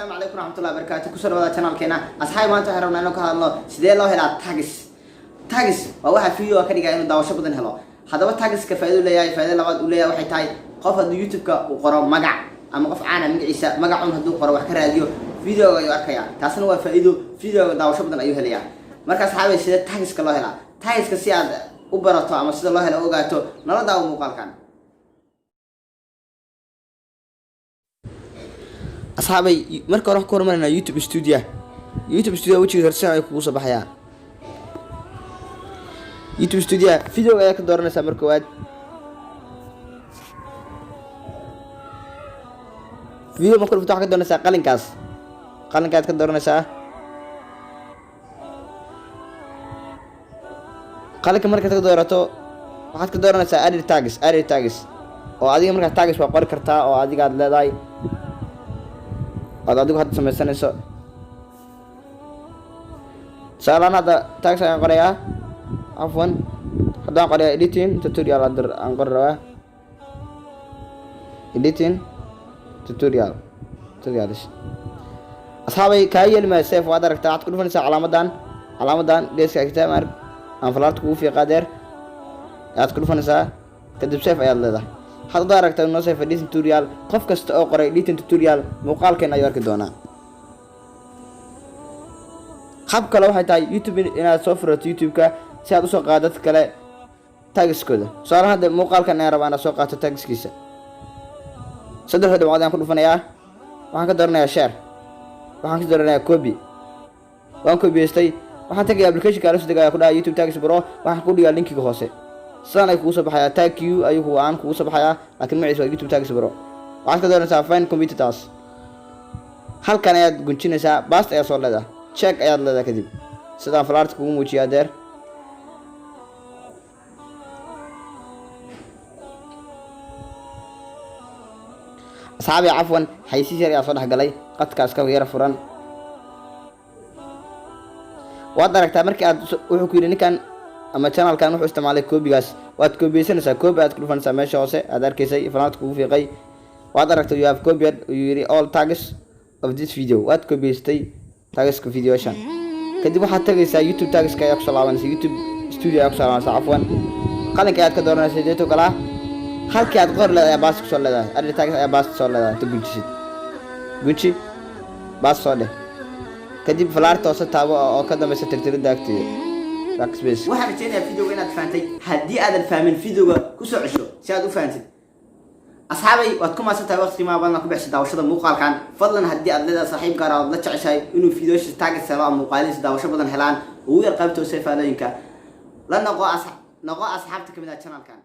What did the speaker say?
Asalaamu calaykum raxmatullahi barakaatu. Kusoo dhawaada channelkeena, asxaabi. Maanta waxaan rabnaa inaan ka hadalno sidee loo helaa tags. Tags waa waxa video ka dhigaya inuu daawasho badan helo. Haddaba tagska faa'iido leeyahay, faa'iido labaad uu leeyahay waxay tahay, qof hadduu YouTube-ka uu qoro magac ama qof caana magaciisa, magacun hadduu qoro, wax ka raadiyo, videoga ayuu arkaya. Taasna waa faa'iido, videoga daawasho badan ayuu helayaa. Marka asxaabi, sidee tagska loo helaa? Tagska si aad u barato ama sida loo helo u ogaato, nala daawo muuqaalkan. Asxaabay, marka hore waxaan ku horumarinaa YouTube Studio. YouTube Studio wejigiisa horsian ay kugu soo baxayaa. YouTube Studio videoga ayaa ka dooranaysaa marka koowaad. Video marka dhufto, waxaa ka dooranaysaa qalinkaas, qalinkaad ka dooranaysaa. Qalinka markaad ka doorato, waxaad ka dooranaysaa add tags. Add tags oo adiga markaa tags waa qori kartaa oo adiga aad leedahay, ood adigu hadda samaysanayso. Tusaalehaan hadda tags ayaan qorayaa, cafwan, haddaan qorayaa editing tutorial. Hadda aan qori rabaa editing tutorial, tutorials. Asxaabay, kaa yeeli maayo save. Waad aragtaa, waxaad ku dhufanaysaa calaamadan, calaamadan geeska xigta maar aan falaarta kugu fiiqaa deer ayaad ku dhufanaysaa. Kadib save ayaad leedahay. Hadda aragtaa noo save editing tutorial. Qof kasta oo qoray editing tutorial muuqaalkeen ayuu arki doonaa. Hab kale waxay tahay YouTube inaad soo furato YouTube-ka si aad usoo qaado dadka kale tagskooda. Tusaale, hadda muuqaalkan ayaan rabaa inaad soo qaato tagskiisa. Saddexda dhibcood ayaan ku dhufanayaa, waxaan ka dooranayaa share, waxaan ka dooranayaa copy. Waan kobiyeystay. Waxaan tagaya applicationka ala soo degaya ku dhaha YouTube Tags Pro. Waxaan ku dhigaa linkiga hoose. Sidaan ay kugu soo baxayaa, tag q ayuu ku aan kugu soo baxayaa, laakiin magaciisa waa YouTube Tags Pro. Waxaad ka dooranaysaa find competitors. Halkan ayaad gunjinaysaa, paste ayaa soo leedahay, check ayaad leedahay. Kadib sidaan falaarta kugu muujiya adeer. Asxaabi, cafwan, xaysiis yar ayaa soo dhex galay, qadkaas ka yara furan. Waad aragtaa, markii aad wuxuu ku yidhi ninkan ama channelkan wuxuu isticmaalay copygaas. Waad koobiyeysanaysaa, copy aad ku dhufanaysaa meesha hoose aad arkaysay falaarta kugu fiiqay. Waad aragtay, you have copied, uu yidhi, all tags of this video. Waad koobiyeystay tagska videoshan. Kadib waxaad tagaysaa YouTube tagska ayaa kusoo laabanaysa, YouTube Studio ayaa kusoo laabanaysa, cafwan. Qalinka ayaad ka dooranaysa deeto kalaa. Halkii aad qori leedahay ayaa paste kusoo leedahay. Add tags ayaa paste soo leedahay. Inta gujisid, guji, paste soo dheh. Kadib falaarta hoose taabo oo ka dambeysa tirtiridda agteeda, backspace. Waxaan rajeynayaa videoga inaad fahantay. Haddii aadan fahmin, videoga kusoo cesho si aad u fahantid. Asxaabay, waad ku mahadsan tahay waqti qiimaha badan ku bixisa daawashada muuqaalkan. Fadlan, haddii aad leedahay saaxiib gaar ah ood la jeceshahay inuu fiidiyoasha tags helo ama muuqaalihiisa daawasho badan helaan, ugu yar qaybta hoose faalooyinka la noqo, noqo asxaabta kamid ah channelkan.